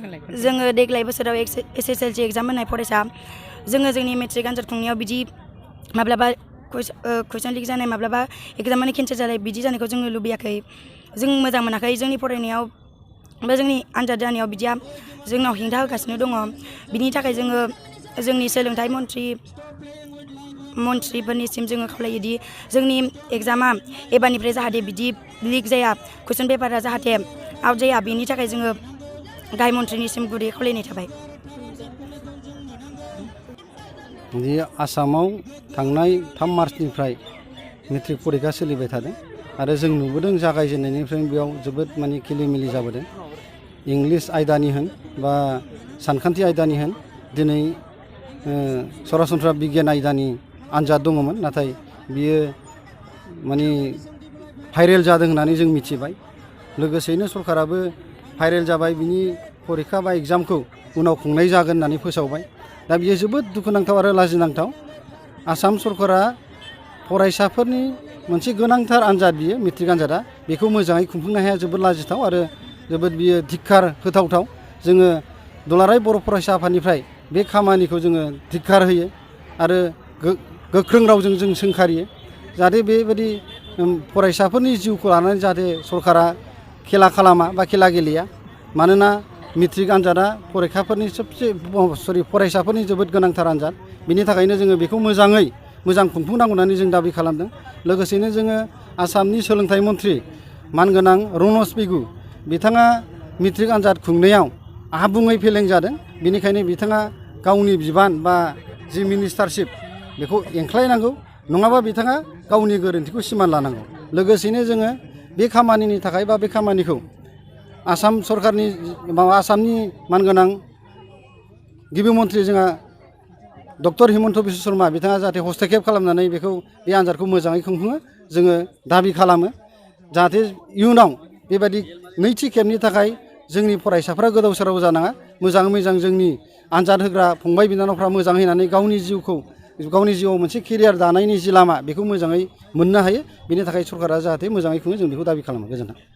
जोङो देग्लाय बोसोराव SSLC एग्जाम होनाय फरायसा जोङो जोंनि मेट्रिक आनजाद खुंनायाव बिदि माब्लाबा कुइसन लिक जानाय माब्लाबा एग्जामानो केन्सेल जानाय बिदि जानायखौ जोङो लुबैयाखै जों मोजां मोनाखै जोंनि फरायनायाव बा जोंनि आनजाद जानायाव बिदिया जोंनाव हेंथा होगासिनो दङ बिनि थाखाय जोङो जोंनि सोलोंथाइ मन्थ्रिफोरनिसिम जोङो खावलायोदि जोंनि एग्जामा एबारनिफ्राय जाहाथे बिदि लिक जाया कुइसन पेपारा जाहाथे आउट जाया बेनि थाखाय जोङो गाहाय मन्थ्रिनिसिम गुरै खावलायनाय थाबाय। आसामाव थांनाय 3 मार्चनिफ्राय मेट्रिक परिखा सोलिबाय थादों आरो जों नुबोदों जागायजेननायनिफ्राय बेयाव जोबोद माने खिलिमिलि जाबोदों इंलिस आयदानि होन बा सानखान्थि आयदानि होन दिनै सरासनस्रा बिगियान आयदानि आनजाद दङमोन नाथाय बियो माने भाइरेल जादों होननानै जों मिथिबाय लोगोसेयैनो सरकाराबो भाइरेल जाबाय बिनि परिखा बा एग्जामखौ उनाव खुंनाय जागोन होननानै फोसावबाय दा बियो जोबोद दुखुनांथाव आरो लाजिनांथाव आसाम सरकारा फरायसाफोरनि मोनसे गोनांथार आनजाद बियो मेट्रिक आनजादा बेखौ मोजाङै खुंफुंनो हाया जोबोद लाजिथाव आरो जोबोद बियो धिक्कार होथावथाव जोङो दुलाराय बर' फरायसा आफादनिफ्राय बे खामानिखौ जोङो धिक्कार होयो आरो गोख्रों रावजों जों सोंखारियो जाहाथे बेबायदि फरायसाफोरनि जिउखौ लानानै जाहाथे सरकारा खेला खालामा बा खेला गेलेया मानोना मेट्रिक आनजादा फरायसाफोरनि जोबोद गोनांथार आनजाद बिनि थाखायनो जोङो बेखौ मोजां खुंफुंनांगौ होननानै जों दाबि खालामदों लोगोसेनो जोङो आसामनि सोलोंथाइ मन्थ्रि मानगोनां रनज पेगु बिथाङा मेट्रिक आनजाद खुंनायाव आबुङै फेलें जादों बेनिखायनो बिथाङा गावनि बिबान बा जि मिनिस्टारशिप बेखौ एंख्लायनांगौ नङाबा बिथाङा गावनि गोरोन्थिखौ सिमान लानांगौ लोगोसेनो जोङो बे खामानिनि थाखाय बा बे खामानिखौ आसाम सरकारनि आसामनि मानगोनां गिबि मन्थ्रि जोंहा डक्टर हिमन्त बिश्व शर्मा बिथाङा जाहाथे हस्तक्षेप खालामनानै बेखौ बे आनजादखौ मोजाङै खुंफुङो जोङो दाबि खालामो जाहाथे इयुनाव बेबायदि नैथि खेबनि थाखाय जोंनि फरायसाफ्रा गोदाव सोराव जानाङा मोजाङै मोजां जोंनि आनजाद होग्रा फंबाय बिनानावफ्रा मोजाङै होनानै गावनि जिउआव मोनसे केरियार दानायनि जि लामा बेखौ मोजाङै मोननो हायो बेनि थाखाय सरकारा जाहाथे मोजाङै खुङो जों बेखौ दाबि खालामो गोजोन्थों।